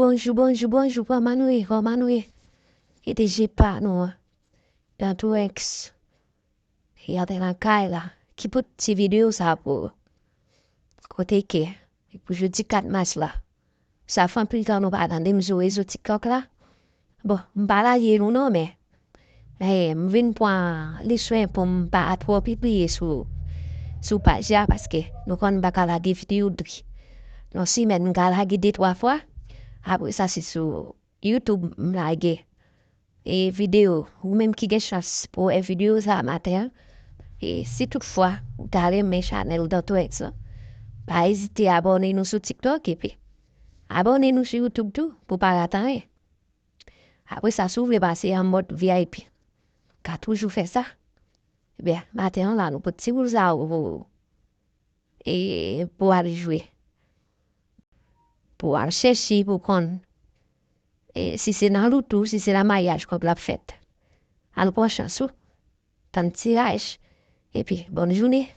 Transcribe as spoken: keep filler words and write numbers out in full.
Bonjou, bonjou, bonjou, kòman nou ye, kòman nou ye? Ki te je pa nou an? Dantwex. E atè nan kay la. Ki pote ti videyo sa pou ou? Kote ke? Pou jodi kat mas la. Sa fè anpil tan nou pa tande m sou rezo TikTok la. Bon, m pa lage nou non, men eh, m vin pran li swen pou m pa twò pibliye sou, sou paj la, paske nou konn m pa ka lage videyo dri. Nan semèn, m ka lage de twa fwa. Apre sa, se sou YouTube m lage e videyo. Ou menm ki gen chans pou wè videyo sa maten an, e si toutfwa ou ta renmen chanèl Dantwex lan, pa ezite abòne nou sou TikTok epi abòne nou sou YouTube tou pou pa rate anyen. Apre sa, si w vle pase an mòd V I P, ka toujou fè sa. Ebyen, maten an la, nou pote ti boul sa pou, e, pou al jwe. Pou al chèche, pou konn. E, si se nan loto, si se nan maryaj kòb la ap fèt. Al pran chans ou. Tann tiraj. Epi, bòn jounen.